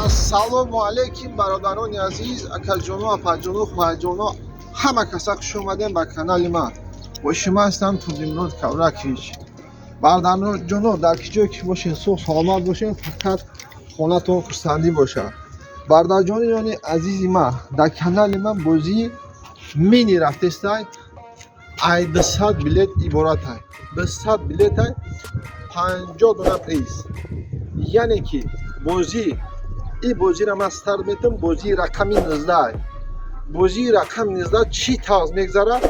Ассалому алайкум, бародарони азиз, акаҷоно, апаҷоно, хоҳарҷоно, ҳама каса хуш омадем ба канали ман. Бо шумо ҳастам Турдимурод Кавракович. Бародарҷоно, дар ки ҷое ки бошед, сух саломат бошед, фақат хонатон хурсандӣ бошад. Бародарҷони азизи ман, дар канали ман бозии мини рафтестай, ай 200 билет иборатай. 200 билетай, 50 дона приз. Яъне ки бозӣ, ин бозиро ман старт метам, бозии рақами 19. Бозии рақами 19 чӣ тавз мегзарад,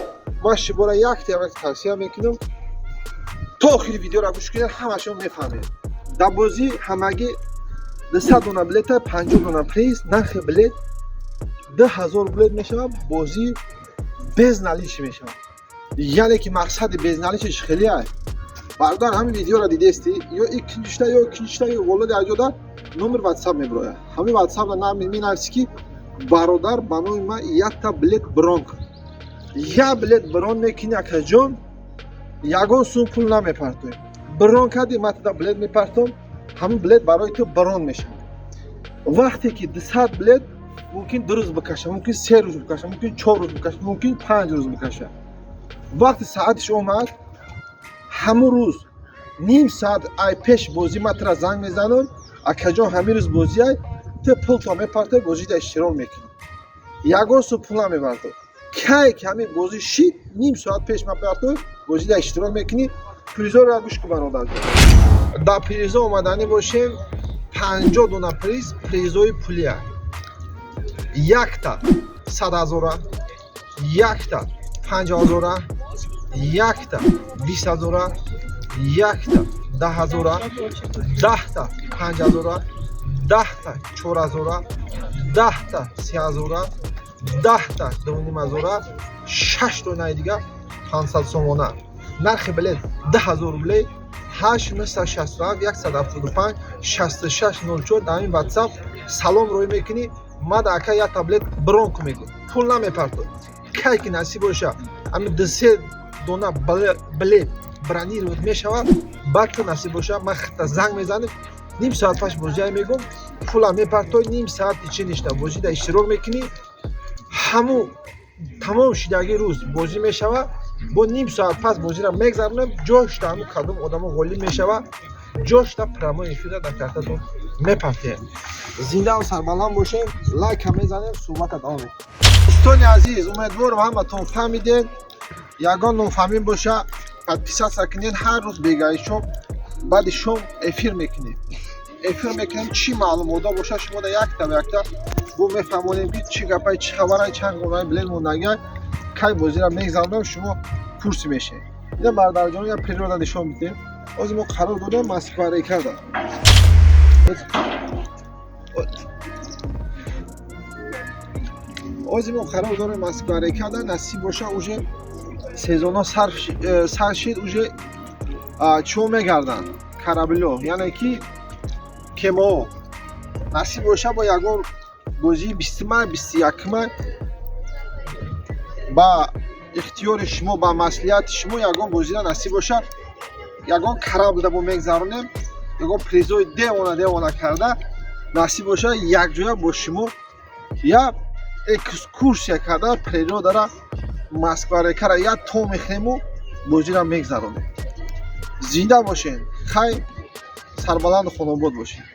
ман шуморо якта як тавсия мекунам: то охири видеоро гӯш кунед, ҳамашон мефаҳмед. Дар бозӣ ҳамагӣ 200 дона билета, 50 дона приз, нархи билет 2000 билет мешавад. Бозӣ безналичный мешавад. Яъне ки мақсади безналичный ш хеле ай. Бародар, ҳамин видеоро дидести, ё иккинчита, ё иккинчита, ё володи аҷода номер Ватсап мебирояд. Ҳамин Ватсапда менависи, ки бародар, ба номи ман якта билет брон кун. Як билет брон мекунӣ, акаҷон, ягон сум пул намепартоем. Брон кардӣ, ман туда билет мепартом, ҳамин билет барои ту брон мешавад. Вақте ки 200 билет, мумкин 2 рӯз бикаша, мумкин 3 рӯз бикаша, мумкин 4 рӯз бикаша, мумкин 5 рӯз бикаша. Вақти саатиш омад, ҳамун рӯз ним саат ай пеш бозӣ ман тура занг мезанам: акаҷон, ҳамин рӯз бозиай, ту пулто мепартои, бозида иштирок мекунӣ, ягон сум пул намебардор. Кай ки ҳамин бозӣ шид, ним соат пеш мепартои, бозида иштирок мекунӣ. Призоро гӯш кун, бародарҷон. Дар призо омаданӣ бошем, 50 дона приз, призои пулия: якта 100 ҳазора, якта 5 ҳазора, якта 20 ҳазора, якта 10 ҳазора, 10-та 5 ҳазора, 10-та 4 ҳазора, 10-та 3 ҳазора, 10-та 2,5 ҳазора, шаш донаи дига 500 сомона. Нархи билет 2000 рублей. 8 967 175 66 04. Дар ҳамин Ватсап салом рӯй мекунӣ: мада, ака, якта билет брон ку мегӯ, пул намепартод. Кай ки насиб боша, ҳамин дусе дона билет бронировать мешавад, баъд ки насиб боша, ман хитта занг мезанем, ним соат паш бозиай мегӯм, пула мепартои, ним соати чи ништа бозида иштирок мекунӣ. Ҳамун тамом шидаги рӯз бозӣ мешавад, бо ним соат пас бозиро мегзаронем, ҷошта ҳамун кадом одамо ғолиб мешавад, ҷошта прямой эфира дар картатон мепартем. Зиндаву сарбаланд бошем, лайка мезанем, суҳбата давом мекунем. Дӯстони азиз, умедворам, ҳаматон фаҳмидед. Ягон нофаҳмӣ боша, подписаться кунед. Ҳар рӯз бегаи шом, баъди шом эфир мекунем. Эфир мекунем, чӣ маълумотҳо боша, шумо да якта ба якта бо мефаҳмонем, ки чӣ гапай, чӣ хабарай, чанд гонаи билет мондагиай, кай бозиро мегзаронем, шумо курси мешавед. Ина, бародарҷон, я природа нишон бидем. Ҳозир мо қарор додем Москва рекада. Ҳозир мо қарор дорем Москва рекада. Насиб боша, уже сезонҳо сар шид, уже чиҳо мегарданд, кораблё, яъне ки кемаҳо. Насиб боша, бо ягон бозии 20 май, 21 май ба ихтиёри шумо, ба маслиҳати шумо ягон бозира, насиб боша, ягон кораблда бо мегзаронем, ягон призои девона девона карда, насиб боша, якҷоя бо шумо як экскурсия карда, природара, Москва рекара як то мехӯрему бозиро мегзаронем. Зинда бошед, хай, сарбаланду хонобод бошед.